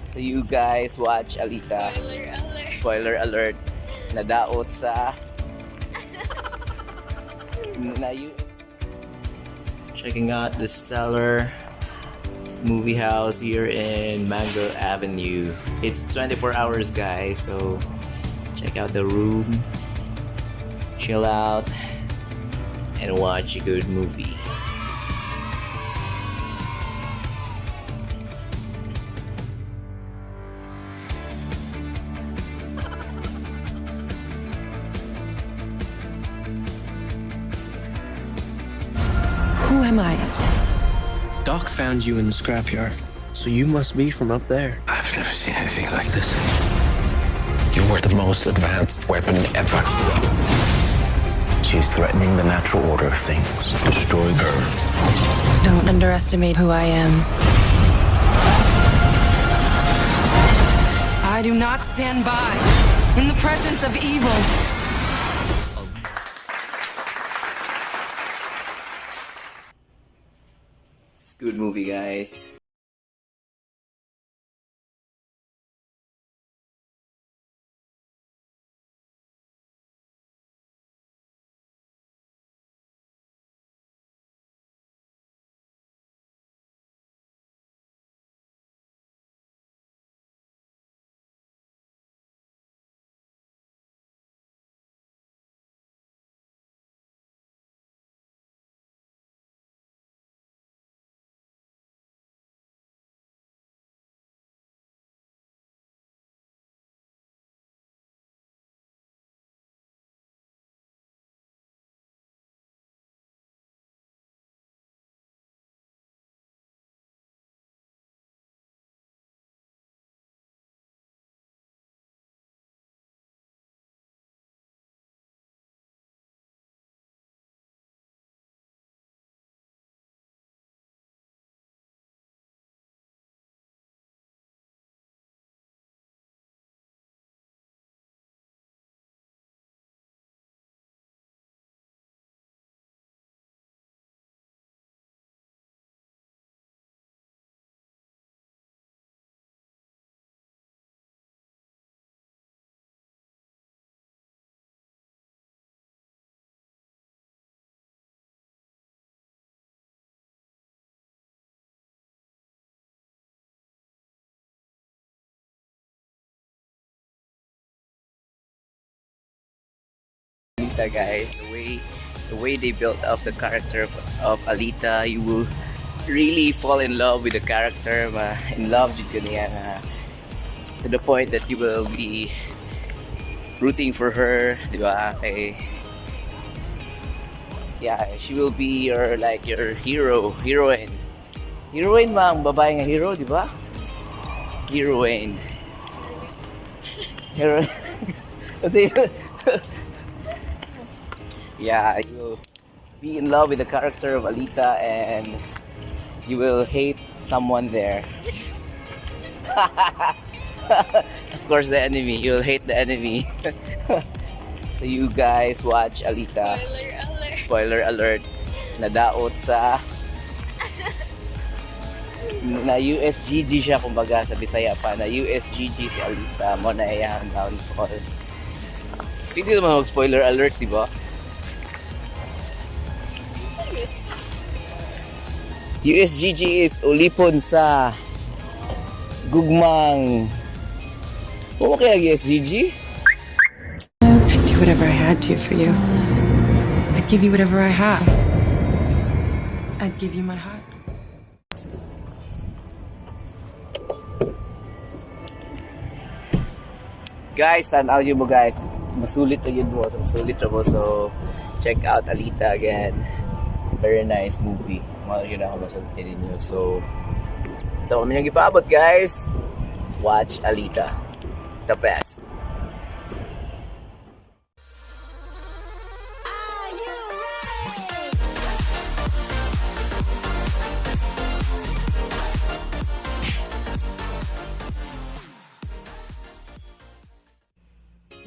So you guys watch Alita. Spoiler alert. Spoiler alert. Nadaot sa na you checking out the Stellar movie house here in Mango Avenue. It's 24 hours, guys, so check out the room, chill out, and watch a good movie. Who am I? Doc found you in the scrapyard, so you must be from up there. I've never seen anything like this. You were the most advanced weapon ever. She's threatening the natural order of things. Destroy her. Don't underestimate who I am. I do not stand by in the presence of evil. It's a good movie, guys. Alita, guys, the way they built up the character of Alita, you will really fall in love with the character, ma in love jud ko niya nga to the point that you will be rooting for her, di ba? Kay yeah, she will be your like your hero, heroine. Heroine ba ang babae nga hero, di ba? Heroine. Hero. Kasi yeah, you will be in love with the character of Alita and you will hate someone there. Of course, the enemy. You will hate the enemy. So you guys watch Alita. Spoiler alert. Spoiler alert. Nadaot sa na USGG siya, kumbaga sa Bisaya pa na USGG si Alita mo na iyang downfall. Pwede naman mag spoiler alert, di ba? Serious? USGG is ulipon sa gugmang. Ano kaya USGG? I'd do whatever I had to for you. I'd give you whatever I have. I'd give you my heart. Guys, tanaw nyo mo, guys. Masulit na yun mo. Masulit na mo. So, check out Alita again. Very nice movie. Mahal yun ako masulti ninyo. So, kami niyang ipaabot, guys. Watch Alita. The best.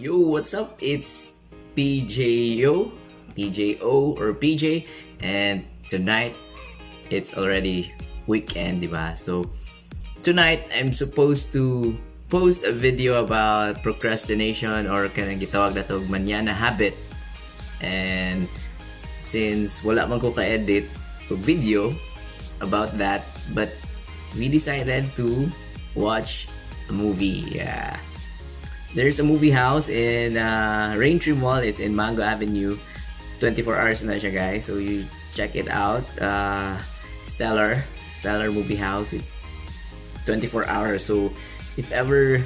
Yo, what's up? It's PJO, PJO or PJ, and tonight it's already weekend, diba? So, Tonight, I'm supposed to post a video about procrastination or kanang gitawag nato og mañana habit. And since wala man ko ka-edit og video about that, but we decided to watch a movie. Yeah. There's a movie house in Raintree Mall. It's in Mango Avenue. 24 hours na siya, guys. So you check it out. Stellar Movie House. It's 24 hours. So if ever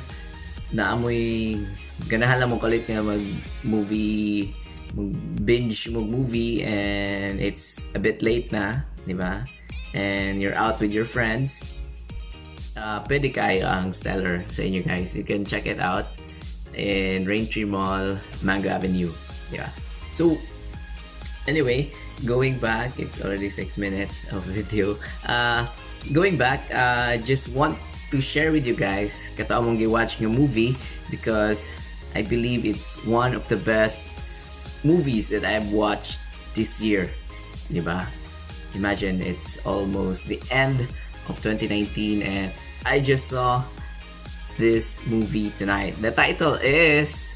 naa moy ganahan lang mo kalit nga mag movie, mag binge mag movie, and it's a bit late na, di ba? And you're out with your friends, pwede kaayo ang Stellar sa inyo, guys. You can check it out in Raintree Mall, Mango Avenue. Yeah. So anyway, going back, it's already 6 minutes of video. Going back, just want to share with you guys kato among gi-watch nga movie because I believe it's one of the best movies that I've watched this year. Diba? Imagine, it's almost the end of 2019 and I just saw this movie tonight. The title is,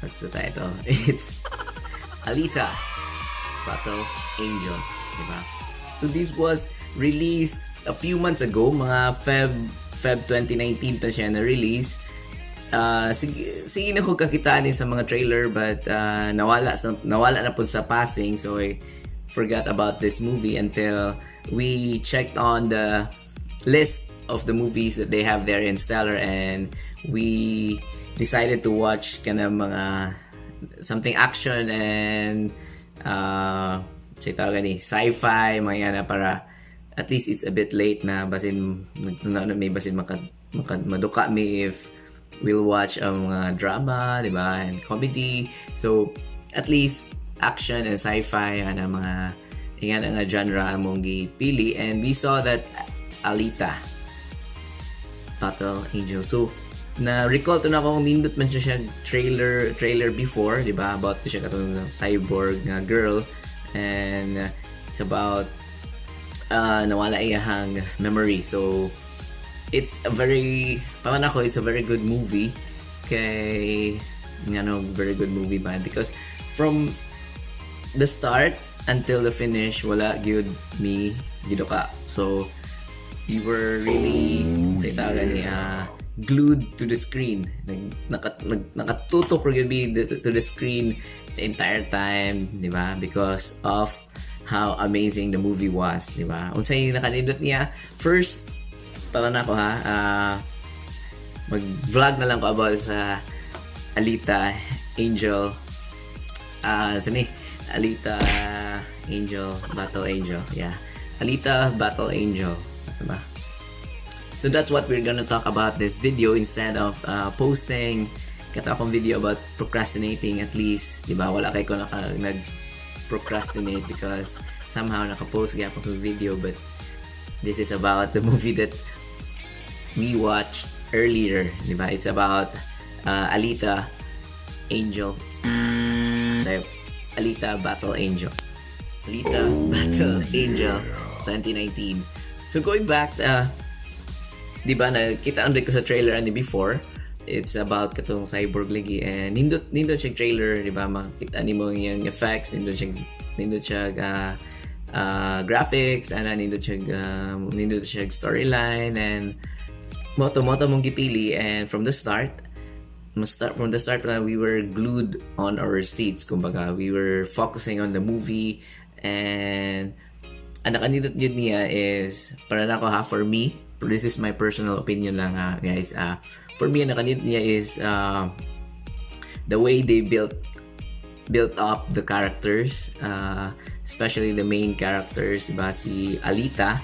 what's the title? It's Alita: Battle Angel, diba? So this was released a few months ago, mga Feb 2019 pa siya na-release. Sige, sige na ko kakita ni sa mga trailer, but nawala na pud sa passing, so I forgot about this movie until we checked on the list of the movies that they have there in Stellar, and we decided to watch kana mga something action and say tawag ni sci-fi mga yan na para at least it's a bit late na, basin na may basin maka maduka mi if we'll watch ang mga drama, di ba, and comedy. So at least action and sci-fi ana mga ingan nga genre among gipili, and we saw that Alita: Battle Angel. So na recall to na ako nindot man siya trailer before, di ba? About to siya katong cyborg nga girl, and it's about nawala iyahang memory. So it's a very, para nako, it's a very good movie kay ngano very good movie ba, because from the start until the finish, wala gyud mi giduka. So you were really, say tawag ni, glued to the screen. Nag naka nag, nakatutok ra gyud mi to the screen the entire time, di ba? Because of how amazing the movie was, di ba? Unsay nakanindot niya first para nako ha, mag-vlog na lang ko about sa Alita Angel, ah, uh, ni Alita Angel Battle Angel. Yeah, Alita: Battle Angel, diba? So that's what we're gonna talk about this video instead of posting kato akong video about procrastinating. At least, di ba, wala kay ko nag procrastinate because somehow naka-post gyapon ko video, but this is about the movie that we watched earlier, di ba? It's about Alita Angel. Sorry, Alita Battle Angel. Alita Battle Angel 2019. So going back, di ba, nakita ko sa trailer ani before. It's about katong cyborg lagi and nindot siya trailer, di ba? Makita nimo yung effects, nindot siya graphics, ana, nindot siya storyline, and mao to among gipili, and from the start must start from the start na we were glued on our seats, kumbaga we were focusing on the movie. And ang nakanindot jud niya is, para nako ha, for me, this is my personal opinion lang ha, guys, for me, ang nakanindot niya is the way they built up the characters, especially the main characters, diba? Si Alita,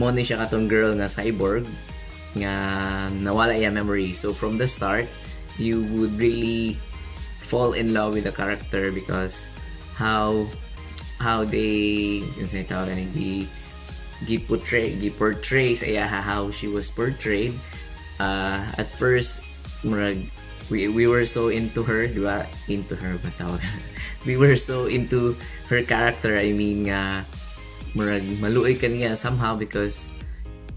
mao ni siya katong girl nga cyborg nga nawala iya memory. So from the start, you would really fall in love with the character because how they, yung sa tawag ni, gi portray sa iya, how she was portrayed. At first, murag we were so into her, di ba? Into her ba tawag? We were so into her character, I mean, nga Murag maluoy ka niya somehow because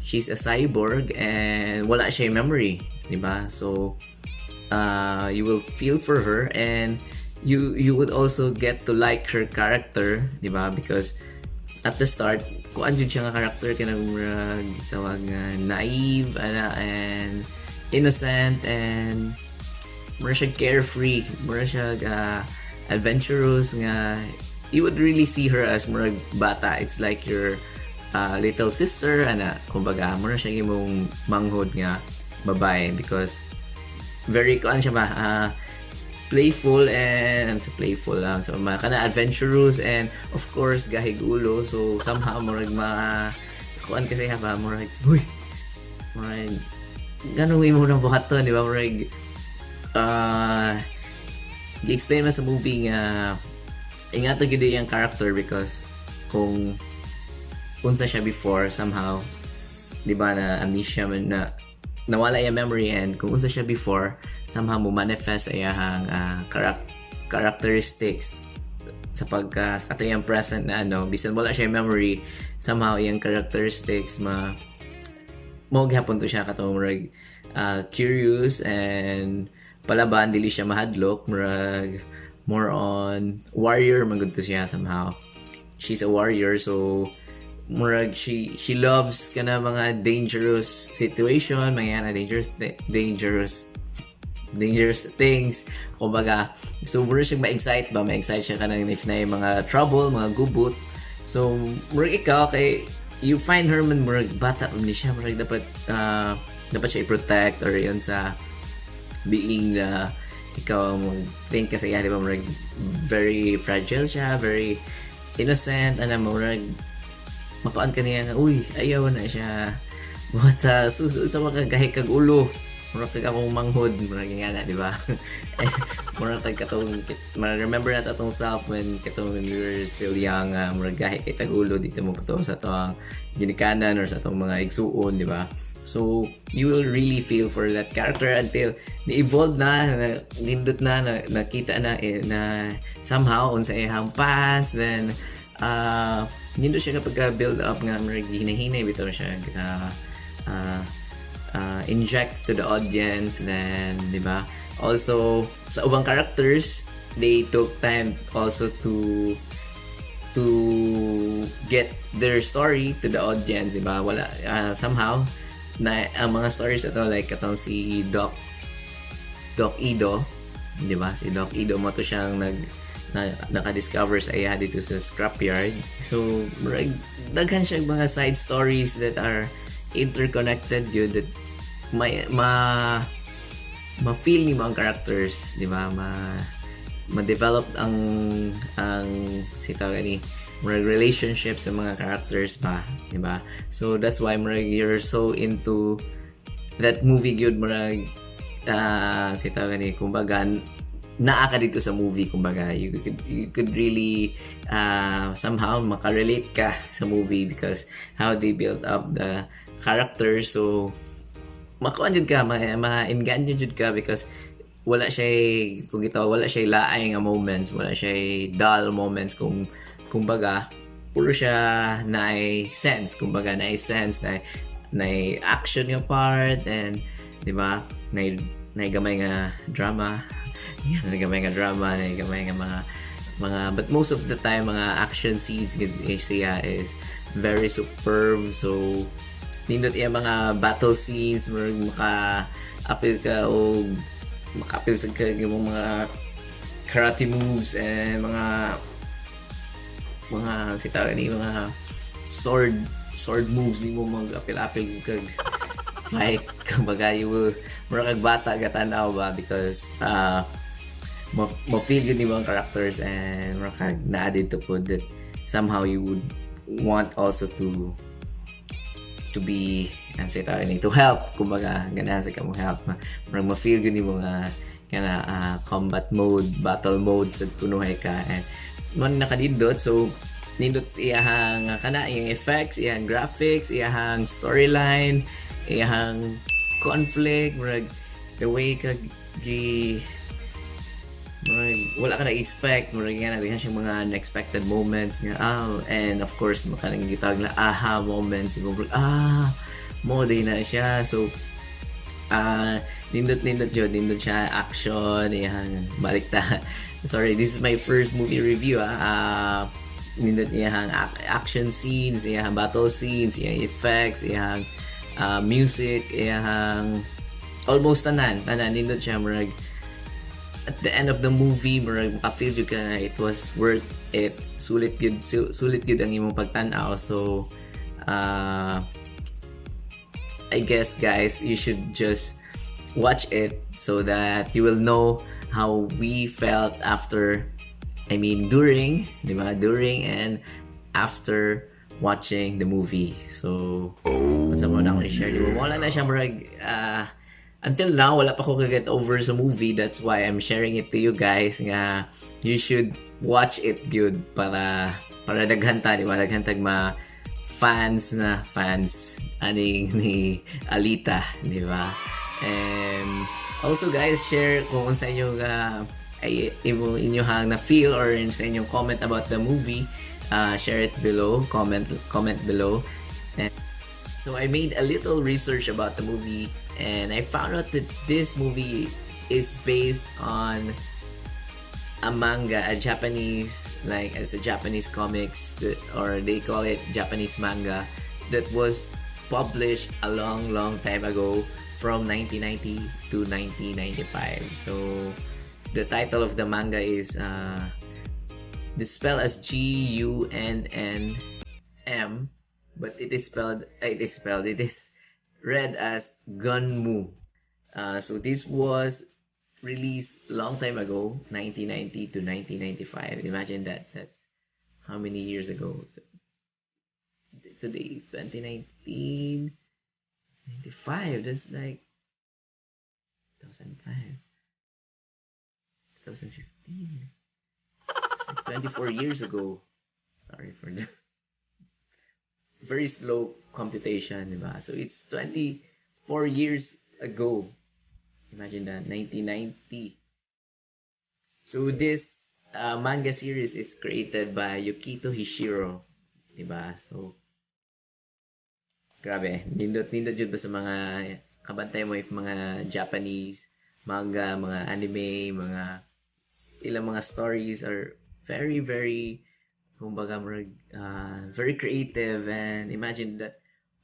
she's a cyborg and wala siya memory, di ba? So you will feel for her and you would also get to like her character, di ba? Because at the start, kuan jud siya nga character, kanang murag tawag nga naive ana and innocent and mura siya carefree, mura siya adventurous nga you would really see her as murag bata. It's like your little sister ana, kumbaga mura siya imong manghod nga babae because very kuan siya ba, playful and so playful lang, so mga kana adventurous and of course gahig ulo. So somehow murag ma kuan kasi ba, murag, "Huy, murag ganun mo na buhaton," di ba? Murag gi-explain man sa movie nga ingato gyud yung character because kung unsa siya before, somehow, di ba, na amnesia man na nawala yung memory, and kung unsa siya before, somehow mo manifest iyahang characteristics sa pagka sa ato iyang present na ano. Bisan wala siya memory, somehow iyang characteristics ma mo gihapon to siya, katong murag curious and palaban, dili siya mahadlok, murag more on warrior man gud to siya. Somehow she's a warrior, so murag she loves kana mga dangerous situation, mga na dangerous dangerous things kumbaga. So murag siya ma-excite ba, ma-excite siya kanang if na yung mga trouble, mga gubot. So murag ikaw kay you find her man murag bata man ni siya, murag dapat dapat siya i-protect or yun sa being na ikaw mo think kasi iya, di ba, murag very fragile siya, very innocent ana. Murag makuan ka niya nga, "Uy, ayaw na siya buhat sa sa mga gahi kag ulo, murag kag akong manghod," murag nga na, di ba? Murag tag katong ma-remember na atong self when katong when we were still young, murag gahi kay tag ulo dito mo pato sa atong ginikanan or sa atong mga igsuon, di ba? So you will really feel for that character until ni-evolve na, nindot na, nakita na eh, na somehow unsa iyang past. Then nindot siya kapag ka build up nga murag hinahinay bitaw siya inject to the audience. Then, di ba, also sa ubang characters, they took time also to get their story to the audience, di ba? Wala somehow na ang mga stories ato, like katong si Doc Ido, di ba? Si Doc Ido mo to siyang nag na, naka-discover sa iya dito sa scrapyard. So murag daghan siya mga side stories that are interconnected yun that may ma ma-feel nimo ang characters, di ba? Ma ma-develop ang si tawag ni murag relationship sa mga characters ba, di ba? So that's why murag you're so into that movie gyud. Murag si tawag ni kumbaga naa ka dito sa movie, kumbaga you could really somehow makarelate ka sa movie because how they build up the characters. So makuan jud ka, ma-engage jud ka because wala siya, kung ito, wala siya laay nga moments, wala siya dull moments. Kung kumbaga puro siya na sense, kumbaga na sense na na action nga part and, di ba, na gamay nga drama. Yan, na gamay nga drama, na gamay nga mga, but most of the time mga action scenes siya is very superb. So nindot iya mga battle scenes, murag maka apil ka o makaapil sa ka yung mga karate moves and mga si tawag ni mga sword moves nimo, mag-apil-apil kag fight. Kumbaga you will mura kag bata gatanaw ba because ma-feel yun yung mga characters and mura kag naa dito po that somehow you would want also to be ang say tawag ni to help. Kumbaga ganahan sa ka mo help, murag ma-feel gyud nimo nga kana combat mode, battle mode sa kunuhay ka and man nakadindot. So nindot iyahang kana iyang effects, iyang graphics, iyahang storyline, iyahang conflict, murag the way kag gi Murag wala ka na-expect, murag nga daghan siyang mga unexpected moments nga, ah, and of course kanang gitawag na aha moments, murag, ah, mao diay na siya. So nindot nindot jud, nindot siya action iyang balik ta. Sorry, this is my first movie review, ah. Nindot iyang action scenes, iyang battle scenes, iyang effects, iyang music, iyang almost tanan tanan, nindot siya. Murag at the end of the movie, murag maka-feel jud ka na it was worth it, sulit gyud, sulit gyud ang imong pagtan-aw. So I guess, guys, you should just watch it so that you will know how we felt after, I mean during, di ba? During and after watching the movie. So, unsa mo na ako i-share, di ba? Wala na siya, murag until now wala pa ko get over sa movie. That's why I'm sharing it to you guys nga you should watch it gyud para daghan ta, di ba? Daghan tag ma fans na fans aning ni Alita, di ba? And also, guys, share kung sa inyong ay imo inyong na feel or sa inyong comment about the movie, share it below, comment below. And so I made a little research about the movie and I found out that this movie is based on a manga, a Japanese, like it's a Japanese comics that, or they call it Japanese manga that was published a long, long time ago from 1990 to 1995. So the title of the manga is the spell as Gunn M, but it is spelled, it is read as Gunmu. So this was released long time ago, 1990 to 1995. Imagine that. That's how many years ago? Today, 2019, 95. That's like 2005, 2015. It's like 24 years ago. Sorry for the very slow computation, diba? So it's 24 years ago. Imagine that, 1990. So this manga series is created by Yukito Hishiro, diba? So grabe, nindot nindot jud ba sa mga kabantay mo if mga Japanese manga, mga anime, mga ilang mga stories are very, very, kumbaga murag very creative. And imagine that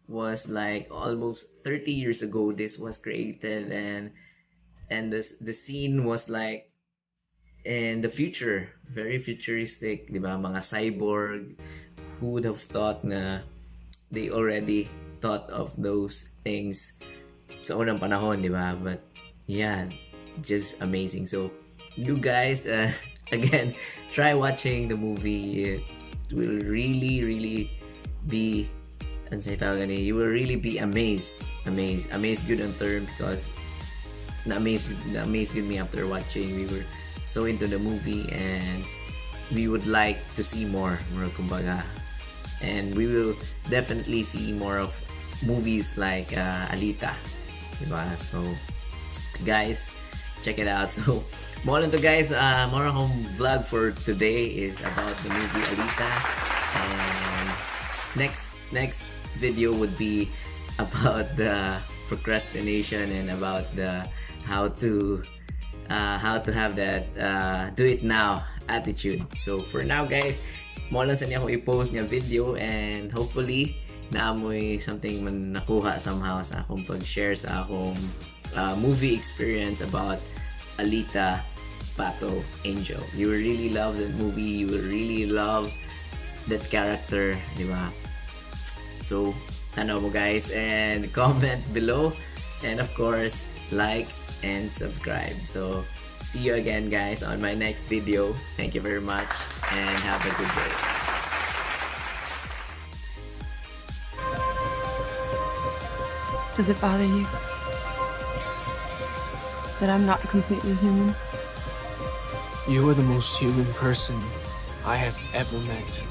was like almost 30 years ago this was created, and the scene was like in the future, very futuristic, di ba? Mga cyborg. Who would have thought na they already thought of those things sa unang panahon, di ba? But yeah, just amazing. So you guys, again, try watching the movie. It will really, really be, ano sa tawag ani, you will really be amazed, amazed, amazed, good on term, because na-amaze gud me after watching. We were so into the movie and we would like to see more, murag kumbaga. And we will definitely see more of movies like Alita. Diba? So, guys, check it out. So, mao lang to, guys. Mao akong vlog for today is about the movie Alita. And next video would be about the procrastination and about the how to have that do it now attitude. So for now, guys, mao lang sa niya akong i-post nga video and hopefully naa moy something man nakuha somehow sa akong pag-share sa akong movie experience about Alita: Battle Angel. You will really love that movie. You will really love that character, di ba? So, tanaw mo, guys, and comment below and of course, like and subscribe. So, see you again, guys, on my next video. Thank you very much and have a good day. Does it bother you that I'm not completely human? You are the most human person I have ever met.